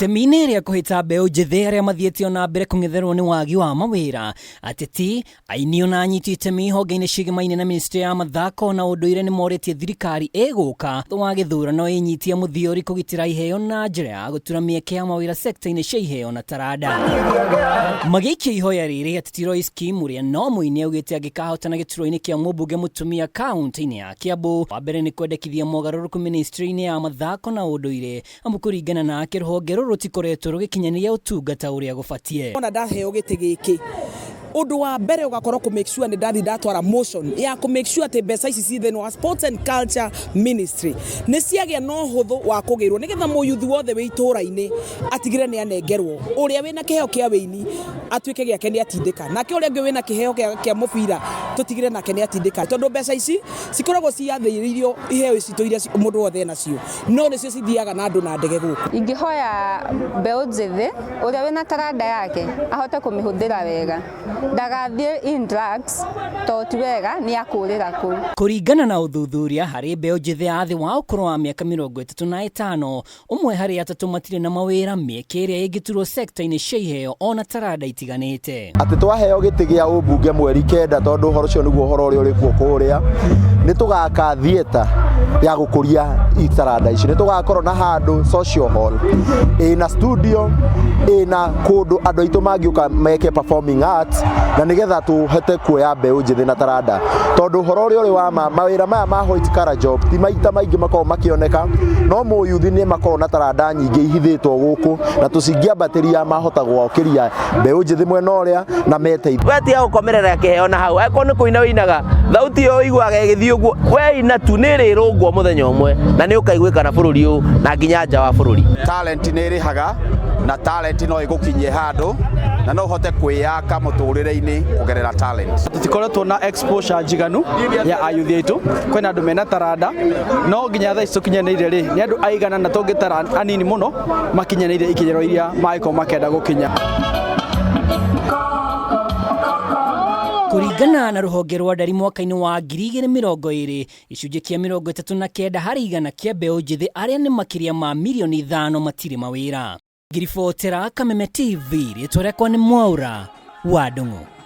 Itemi-inĩ rĩa kũhĩta mbeũ njĩthĩ arĩa mathiĩte ona mbere kũng'etherwo nĩ wagi wa mawĩra, ateti, aini ona anyiti itemi honge-inĩ ciĩgemaine na ministry ya mathako na ũndũire nĩ morĩtie thirikari ĩgũka wa gĩthurano ĩnyitie mũthiori kũgitĩra iheo na njĩra ya gũtura mĩeke ya mawĩra sekta-inĩ cia iheo na taranda. Magĩikia ihoya rĩrĩ ateti Royce Kim ũrĩa no mũini augĩte angĩkahotana gĩturwa-inĩ kĩa mũmbunge mũtumia kaunti-inĩ ya Kiambu wa mbere nĩ kwendekithia mogarũrũku ministry-inĩ ya mathako na ũndũire amu kũringana nake rũhonge rũrũ rũtikoretwo rũgĩkinyanĩria ũtungata ũrĩa gũbatiĩ. Ona ndaheo gĩtĩ gĩkĩ ũndũ wa mbere ũgakorwo kũ make sure nĩ ndathi ndatwara motion ya kũ make sure atĩ mbeca ici ci thĩinĩ wa sports and culture ministry nĩ ciagĩa na ũhũthũ wa kũgĩrwo nĩgetha mũyuthi wothe wĩ itũra-inĩ atigĩre nĩ anengerwo ũrĩa wĩna kĩheo kĩa wĩini atuĩke gĩake nĩ atindĩka nake ũrĩa ũngĩ wĩna kĩheo kĩa mũbira tũtigĩre nake nĩ atindĩka tondũ mbeca ici cikoragwo ciathĩrĩirio iheo citũ iria mũndũ wothe enacio no nĩcio cithiaga na andũ na ndege gũkũ. Ingĩhoya mbeũ njĩthĩ ũrĩa wĩna taranda yake ahote kũmĩhũthĩra wega ndagathiĩ in drugs tondũ ti wega nĩ akũrĩra kũu. Kũringana na ũthuthuria harĩ mbeũ njĩthĩ ya thĩ wa ũkũrũ wa mĩaka 35, ũmwe harĩ atatũ matirĩ na mawĩra, mĩeke ĩrĩa ĩngĩturwo sekta-inĩ cia iheo ona taranda itiganĩte. Atĩ twaheo gĩtĩ gĩa ũmbunge mweri kenda, tondũ ũhoro ũcio nĩguo ũhoro ũrĩa ũrĩ kuo kũrĩa, nĩ tũgaka theatre ya gũkũria itaranda ici. Nĩ tũgakorwo na handũ social hall ĩna studio, ĩna kũndũ andũ aitũ mangĩũka meke performing arts, na nĩgetha tũhote kuoya mbeũ njĩthĩ na taranda, tondũ ũhoro ũrĩa ũrĩ wa ma, mawĩra maya ma white collar job ti maita maingĩ makoragwo makĩoneka, no mũyuthi nĩ makoragwo na taranda nyingĩ ihithĩtwo gũkũ, na tũcingĩambatĩria mahota gwokĩria mbeũ njĩthĩ mwena ũrĩa na meteithie. We tiga gũkomerera kĩheo na hau, angĩkorwo nĩ kũina ũinaga, thauti ĩyo ũiguaga ĩgĩthiĩ ũguo, we ina tu nĩ ĩrĩrũngwo mũthenya ũmwe na nĩ ũkaiguĩkana bũrũri ũyũ na nginya nja wa bũrũri. Talent nĩ ĩrĩhaga na talent no ĩgũkinyie handũ na no ũhote kwĩyaka mũtũrĩre-inĩ kũgerera talent. Tũtikoretwo na exposure njiganu ya ayuthi aitũ, kwĩna andũ mena taranda no nginya thaa ici tũkinyanĩire rĩ, nĩ andũ aigana na tũngĩtara anini mũno makinyanĩire ikinyĩro iria mangĩkorwo makĩenda gũkinya. Kũringana na rũhonge rwa ndari mwaka-inĩ wa 2020, gĩcunjĩ kĩa 39 harĩ igana kĩa mbeũ njĩthĩ arĩa nĩ makĩria ma mirioni 5 matirĩ mawĩra. Ngiribotera Kameme TV, rĩtwa rĩakwa nĩ Mwaũra wa Ndung'u.